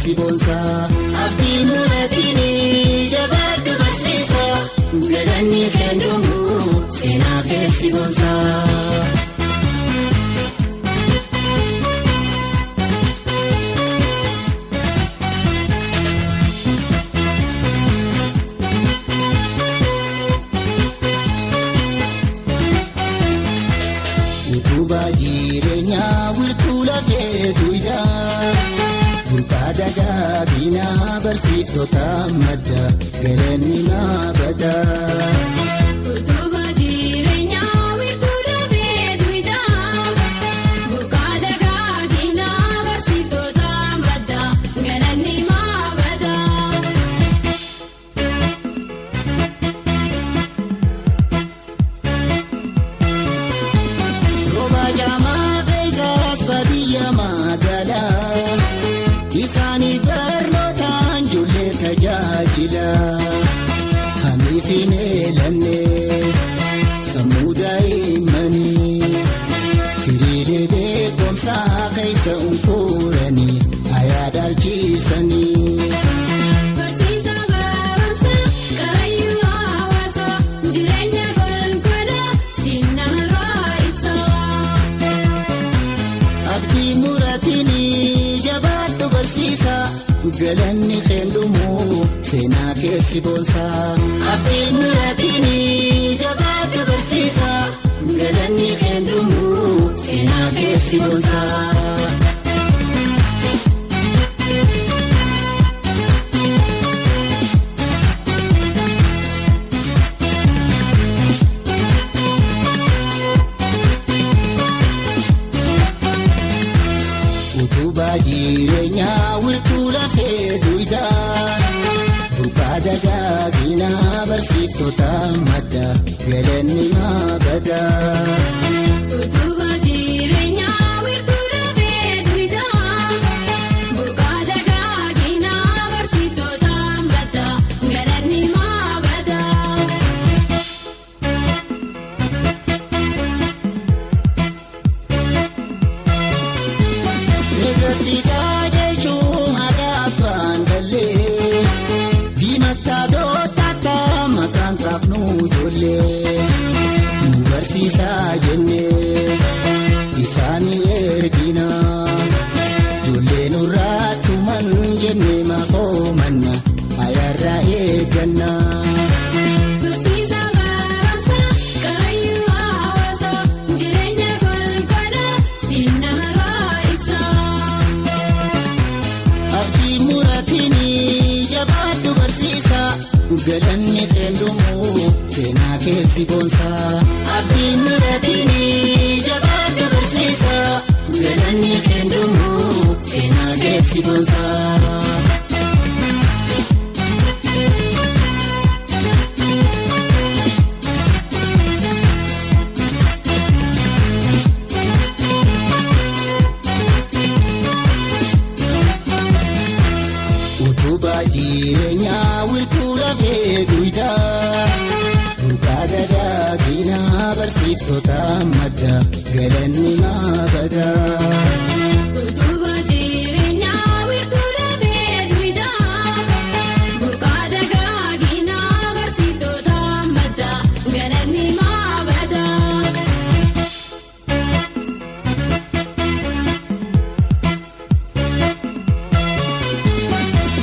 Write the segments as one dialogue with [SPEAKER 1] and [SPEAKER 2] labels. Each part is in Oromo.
[SPEAKER 1] keessi boonsaa. Abdii muraatiini jabaadhu barsiisa galanni kennumu seenaa keessi boonsaa. Utubaa jireenyaa wirtuu lafee duwidaa burqaa dagaginaa barsiiftota madda galanni maabadaa.
[SPEAKER 2] Utubaa jireenyaa wirtuu lafee duwidaa burqaa dagaginaa barsiiftota madda galanni maabadaa.
[SPEAKER 1] Rooba jaamaa keessaas baadiyyaa magaalaa isaanii barnootaan ijoollee tajaajila hamiif hin eelanne sammuu daa'immanii firiilee beekumsaa keessa unkuuranii ayaa dhaalchisanii.
[SPEAKER 2] Barsiisa barumsa qarayyuu hawaasa jireenya golgola sinnamarraa ibsa.
[SPEAKER 1] Abdii muraatiini jabaadhu barsiisa galanni kennumu seenaa keessi boonsaa. Abdii muraatiini jabaadhu barsiisa galanni kennumu seenaa keessi boonsaa. Utubaa jireenyaa wirtuu lafee duwidaa burqaa dagaginaa barsiiftota madda galanni maabadaa.
[SPEAKER 2] Utubaa jireenyaa wirtuu lafee duwidaa burqaa dagaginaa barsiiftota madda galanni maabadaa.
[SPEAKER 1] Eeggatti jechuun haadha abbaan gallee diimataa dootataa maqaan kaafnu ijoollee nu barsiisaa jennee isaanii ergina ijoollee nurraa tuman jennee maqoomanna ayaarraa eegganna.
[SPEAKER 2] Barsiisa barumsa qarayyuu hawaasa jireenya golgola sinnamarraa ibsa.
[SPEAKER 1] Abdii muraatiini jabaadhu barsiisa galanni kennumu seenaa keessi boonsaa. Abdii muraatiini jabaadhu barsiisa galanni kennumu seenaa keessi boonsaa. Utubaa jireenyaa wirtuu lafee duwidaa burqaa dagaginaa barsiiftota madda galanni maabadaa.
[SPEAKER 2] Utubaa jireenyaa wirtuu lafee duwidaa burqaa dagaginaa barsiiftota madda galanni maabadaa.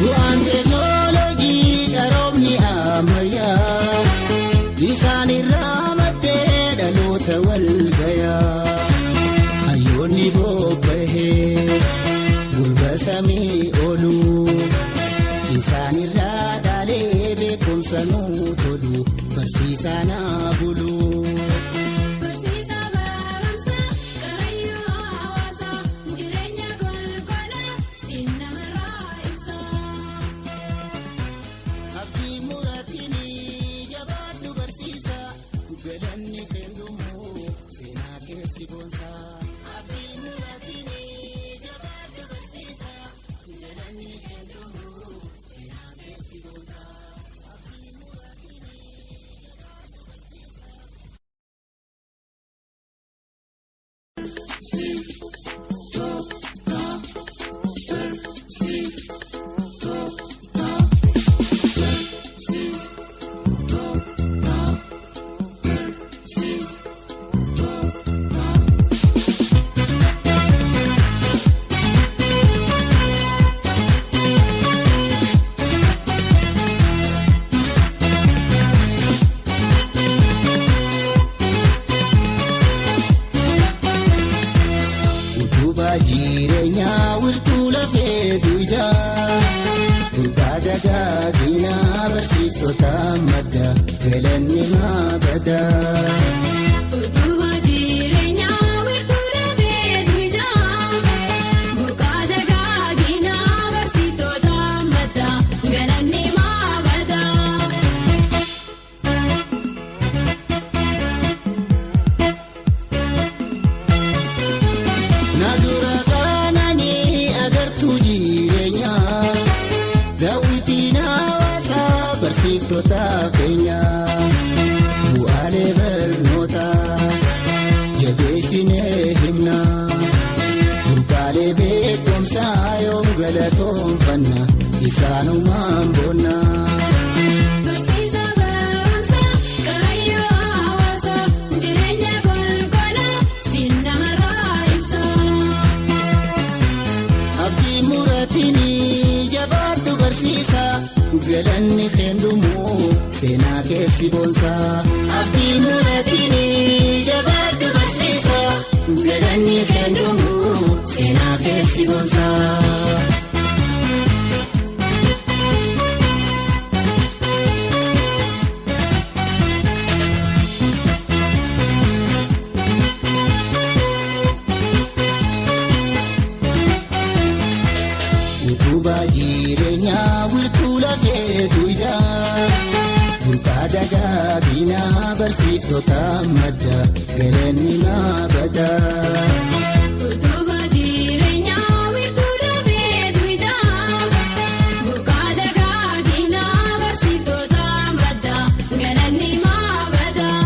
[SPEAKER 1] Bu'aan teeknooloojii qaroomni ammayyaa isaan irraa maddee dhaloota wal gayaa hayyoonni bobbahee gulba samii oolu isaan irraa dhaalee beekumsa nuu tolu barsiisaa naa bulu.
[SPEAKER 2] Barsiisa barumsa qarayyuu hawaasa jireenya golgola sinnamarraa ibsa.
[SPEAKER 1] Abdii muraatiini jabaadhu barsiisa galanni kennumu seenaa keessi boonsaa. Abdii muraatiini jabaadhu barsiisa galanni kennumu seenaa keessi boonsaa. Abdii muraatiini jabaadhu barsiisa. Barsiiftota madda galanni maa badaa.
[SPEAKER 2] Utubaa jireenyaa wiirtuu lafee duwidaa burqaa dagaaginaa barsiiftota madda galanni maa badaa.
[SPEAKER 1] Na dura kaananii agartuu jireenyaa daawwitiin hawaasaa barsiiftota keenyaa bu'aalee barnootaa jabeessinee himnaa burqaalee beekumsaa yoom galatoonfanna isaanumaan boonnaa.
[SPEAKER 2] Barsiisa barumsa qarayyoo hawaasa jireenya golgola siin namarraa ibsa.
[SPEAKER 1] Abdii muraatiini jabaadhu barsiisa galanni kendumu seenaa keessi boonsa. Abdii muraatiini jabaadhu barsiisa galanni kendumu seenaa keessi boonsa. Utubaa jireenyaa wiirtuu lafee duwidaa burqaa dagaaginaa barsiiftota madda galanni maa badaa.
[SPEAKER 2] Utubaa jireenyaa wiirtuu lafee duwidaa burqaa dagaaginaa barsiiftota madda galanni maa badaa.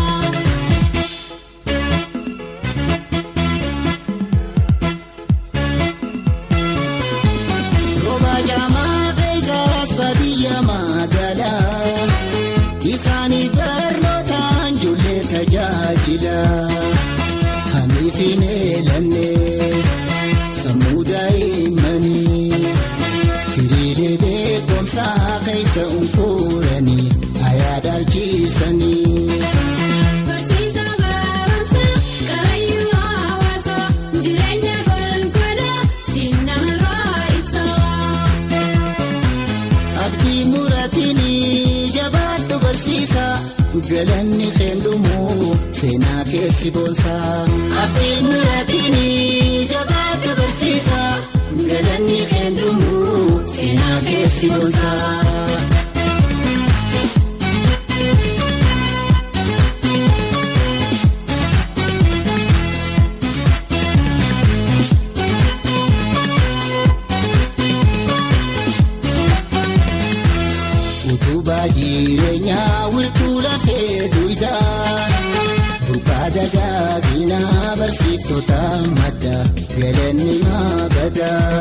[SPEAKER 1] Rooba jaamaa keessaas baadiyyaa magaalaa isaanii barnootaan ijoollee tajaajila haniif hin eelanne sammuu daa'immanii firiilee beekumsaa keessa unkuuranii ayaa dhaalchisanii.
[SPEAKER 2] Barsiisa barumsa qarayyuu hawaasa jireenya golgola siin namarraa ibsa.
[SPEAKER 1] Abdii muraatiini jabaadhu barsiisa galanni kendumu seenaa keessi boonsa. Abdii muraatiini jabaadhu barsiisa galanni kendumu seenaa keessi boonsa. Utubaa jireenyaa wiirtuu lafee duwidaa burqaa dagaaginaa barsiiftota madda galanni maa badaa.